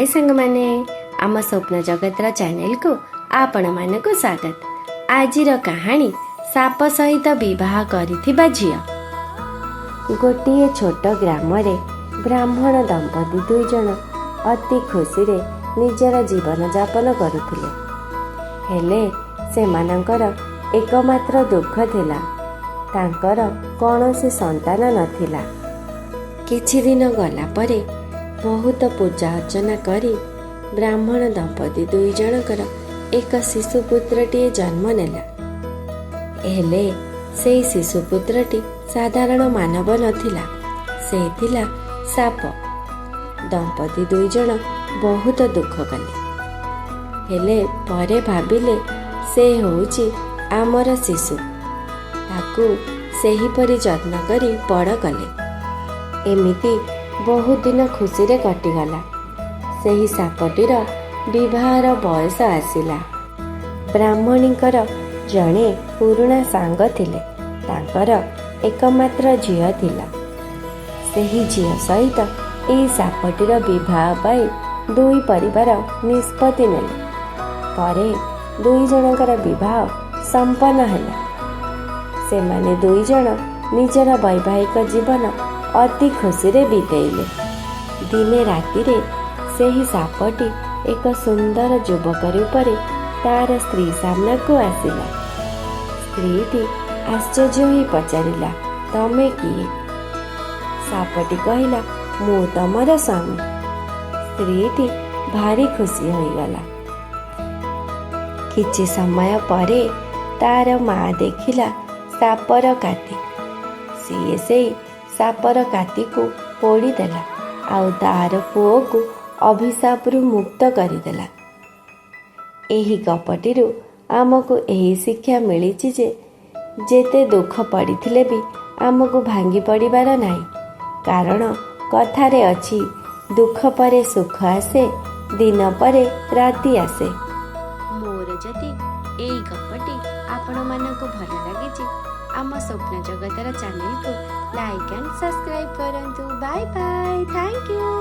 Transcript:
ହାଏ ସାଙ୍ଗମାନେ, ଆମ ସ୍ୱପ୍ନ ଜଗତର ଚ୍ୟାନେଲକୁ ଆପଣମାନଙ୍କୁ ସ୍ୱାଗତ। ଆଜିର କାହାଣୀ, ସାପ ସହିତ ବିବାହ କରିଥିବା ଝିଅ। ଗୋଟିଏ ଛୋଟ ଗ୍ରାମରେ ବ୍ରାହ୍ମଣ ଦମ୍ପତି ଦୁଇ ଜଣ ଅତି ଖୁସିରେ ନିଜର ଜୀବନଯାପନ କରୁଥିଲେ। ହେଲେ ସେମାନଙ୍କର ଏକମାତ୍ର ଦୁଃଖ ଥିଲା, ତାଙ୍କର କୌଣସି ସନ୍ତାନ ନଥିଲା। କିଛି ଦିନ ଗଲା ପରେ ବହୁତ ପୂଜା ଅର୍ଚ୍ଚନା କରି ବ୍ରାହ୍ମଣ ଦମ୍ପତି ଦୁଇ ଜଣଙ୍କର ଏକ ଶିଶୁପୁତ୍ରଟିଏ ଜନ୍ମ ନେଲା। ହେଲେ ସେଇ ଶିଶୁପୁତ୍ରଟି ସାଧାରଣ ମାନବ ନଥିଲା, ସେ ଥିଲା ସାପ। ଦମ୍ପତି ଦୁଇ ଜଣ ବହୁତ ଦୁଃଖ କଲେ। ହେଲେ ପରେ ଭାବିଲେ, ସେ ହେଉଛି ଆମର ଶିଶୁ, ତାକୁ ସେହିପରି ଯତ୍ନ କରି ବଡ଼ କଲେ। ଏମିତି ବହୁତ ଦିନ ଖୁସିରେ କଟିଗଲା। ସେହି ସାପଟିର ବିବାହର ବୟସ ଆସିଲା। ବ୍ରାହ୍ମଣୀଙ୍କର ଜଣେ ପୁରୁଣା ସାଙ୍ଗ ଥିଲେ। ତାଙ୍କର ଏକମାତ୍ର ଝିଅ ଥିଲା। ସେହି ଝିଅ ସହିତ ଏହି ସାପଟିର ବିବାହ ପାଇଁ ଦୁଇ ପରିବାର ନିଷ୍ପତ୍ତି ନେଲେ। ପରେ ଦୁଇ ଜଣଙ୍କର ବିବାହ ସମ୍ପନ୍ନ ହେଲା। ସେମାନେ ଦୁଇ ଜଣ ନିଜର ବୈବାହିକ ଜୀବନ ଅତି ଖୁସିରେ ବିତେଇଲେ। ଦିନେ ରାତିରେ ସେହି ସାପଟି ଏକ ସୁନ୍ଦର ଯୁବକ ରୂପରେ ତାର ସ୍ତ୍ରୀ ସାମ୍ନାକୁ ଆସିଲା। ସ୍ତ୍ରୀଟି ଆଶ୍ଚର୍ଯ୍ୟ ହୋଇ ପଚାରିଲା, "ତମେ କିଏ?" ସାପଟି କହିଲା, "ମୁଁ ତମର ସ୍ୱାମୀ।" ସ୍ତ୍ରୀଟି ଭାରି ଖୁସି ହୋଇଗଲା। କିଛି ସମୟ ପରେ ତାର ମା ଦେଖିଲା ସାପର କାତି। ସିଏ ସେଇ ସାପର କାତିକୁ ପୋଡ଼ିଦେଲା ଆଉ ତାର ପୁଅକୁ ଅଭିଶାପରୁ ମୁକ୍ତ କରିଦେଲା। ଏହି ଗପଟିରୁ ଆମକୁ ଏହି ଶିକ୍ଷା ମିଳିଛି ଯେ ଯେତେ ଦୁଃଖ ପଡ଼ିଥିଲେ ବି ଆମକୁ ଭାଙ୍ଗି ପଡ଼ିବାର ନାହିଁ। କାରଣ କଥାରେ ଅଛି, ଦୁଃଖ ପରେ ସୁଖ ଆସେ, ଦିନ ପରେ ରାତି ଆସେ। ମୋର ଯଦି ଏଇ ଗପଟି ଆପଣମାନଙ୍କୁ ଭଲ ଲାଗିଛି, ଆମ ସ୍ୱପ୍ନ ଜଗତର ଚ୍ୟାନେଲକୁ ଲାଇକ୍ ଆଣ୍ଡ ସବସ୍କ୍ରାଇବ୍ କରନ୍ତୁ। Bye bye, thank you.